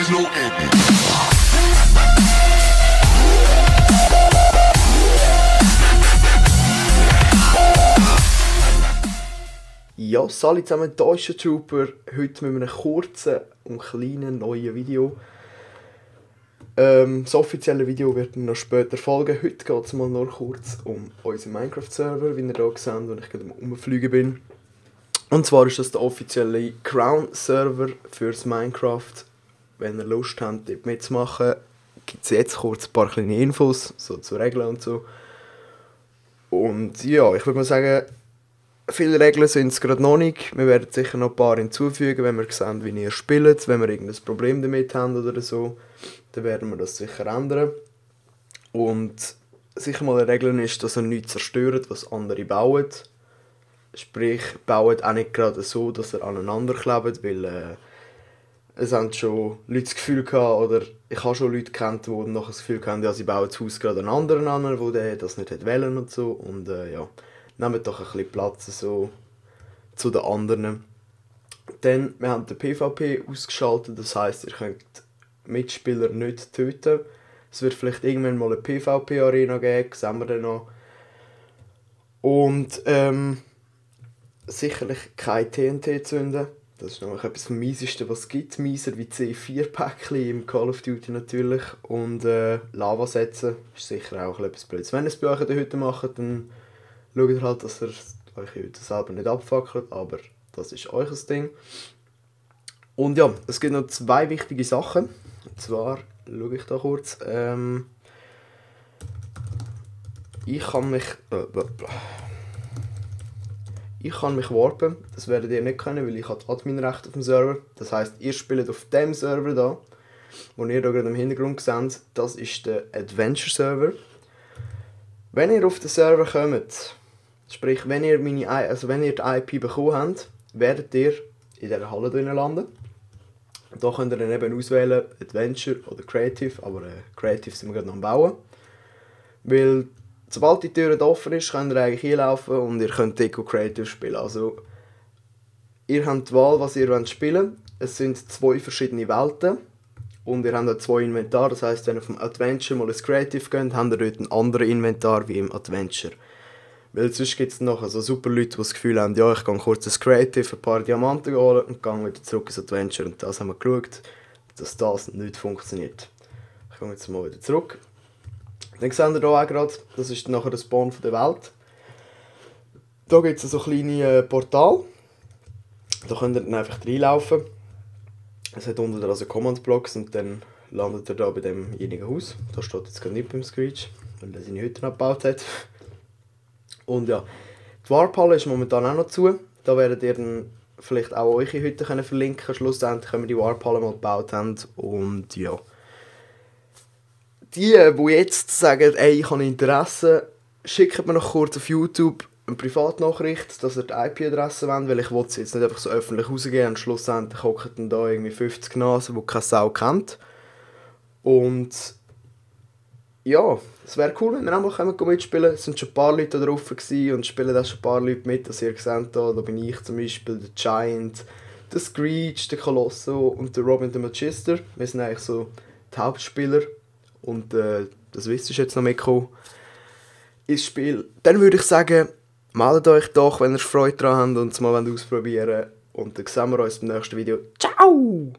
there's no end. Ja, salut zusammen, hier ist der Trooper. Heute mit einem kurzen und kleinen neuen Video. Das offizielle Video wird noch später folgen. Heute geht es mal nur kurz um unseren Minecraft-Server, wie ihr hier seht, wo ich gerade am Umfliegen bin. Und zwar ist das der offizielle Crown-Server fürs Minecraft. Wenn ihr Lust habt, dort mitzumachen, gibt es jetzt kurz ein paar kleine Infos, so zu Regeln und so. Und ja, ich würde mal sagen, viele Regeln sind es gerade noch nicht. Wir werden sicher noch ein paar hinzufügen, wenn wir sehen, wie ihr spielt. Wenn wir irgendein Problem damit haben oder so, dann werden wir das sicher ändern. Und sicher mal eine Regel ist, dass ihr nichts zerstört, was andere bauen. Sprich, baut auch nicht gerade so, dass ihr aneinander klebt, weil es haben schon Leute das Gefühl gehabt, oder ich habe schon Leute gekannt, die nachher das Gefühl hatten, ja, sie bauen das Haus gerade einen anderen an, wo der das nicht wollen und so. Und ja, nehmt doch ein bisschen Platz so zu den anderen. Dann, wir haben den PvP ausgeschaltet, das heisst, ihr könnt Mitspieler nicht töten. Es wird vielleicht irgendwann mal eine PvP-Arena geben, sehen wir dann noch. Und sicherlich kein TNT zünden. Das ist nämlich etwas vom Miesesten, was es gibt. Mieser wie C4-Päckchen im Call of Duty natürlich. Und Lava setzen ist sicher auch etwas Blödes. Wenn ihr es bei euch in der Hütte macht, dann schaut ihr halt, dass ihr euch Hütte selber nicht abfackelt. Aber das ist euch das Ding. Und ja, es gibt noch zwei wichtige Sachen. Und zwar, schaue ich da kurz. Ich kann mich warpen, das werdet ihr nicht können, weil ich habe Adminrechte auf dem Server. Das heisst, ihr spielt auf dem Server da, wo ihr da gerade im Hintergrund seht. Das ist der Adventure Server. Wenn ihr auf den Server kommt, sprich, wenn ihr die IP bekommen habt, werdet ihr in dieser Halle drinnen landen. Da könnt ihr dann eben auswählen, Adventure oder Creative, aber Creative sind wir gerade noch am Bauen. Weil sobald die Tür offen ist, könnt ihr eigentlich hinlaufen und ihr könnt Deco Creative spielen. Also, ihr habt die Wahl, was ihr spielen wollt. Es sind zwei verschiedene Welten und ihr habt auch zwei Inventar. Das heisst, wenn ihr vom Adventure mal ins Creative geht, habt ihr dort ein anderes Inventar wie im Adventure. Weil sonst gibt es noch so super Leute, die das Gefühl haben, ja, ich gehe kurz ins Creative, ein paar Diamanten holen und gehe wieder zurück ins Adventure. Und das haben wir geschaut, dass das nicht funktioniert. Ich gehe jetzt mal wieder zurück. Dann seht ihr hier auch gerade, das ist nachher der Spawn der Welt. Da gibt es so kleine Portale. Da könnt ihr dann einfach reinlaufen. Es hat unten also Command Blocks und dann landet ihr da bei demjenigen Haus. Da steht jetzt gerade nicht beim Screech, weil er seine Hütte abgebaut hat. Und ja, die Warphalle ist momentan auch noch zu. Da werdet ihr dann vielleicht auch eure Hütte verlinken können. Schlussendlich, wenn wir die Warphalle mal gebaut haben. Und ja. Die jetzt sagen, ey, ich habe Interesse, schickt mir noch kurz auf YouTube eine Privatnachricht, dass ihr die IP-Adresse wollt, weil ich will sie jetzt nicht einfach so öffentlich rausgeben und schlussendlich hocken dann da irgendwie 50 Nasen, die keine Sau kennt. Und ja, es wäre cool, wenn ihr auch mal mitspielen. Es sind schon ein paar Leute da drauf und spielen auch schon ein paar Leute mit, dass ihr seht, da bin ich zum Beispiel, der Giant, der Screech, der Colosso und der Robin the Magister. Wir sind eigentlich so die Hauptspieler. Und das wisst ihr jetzt noch mitgekommen ins Spiel. Dann würde ich sagen, meldet euch doch, wenn ihr Freude daran habt und es mal ausprobieren wollt. Und dann sehen wir uns im nächsten Video. Ciao!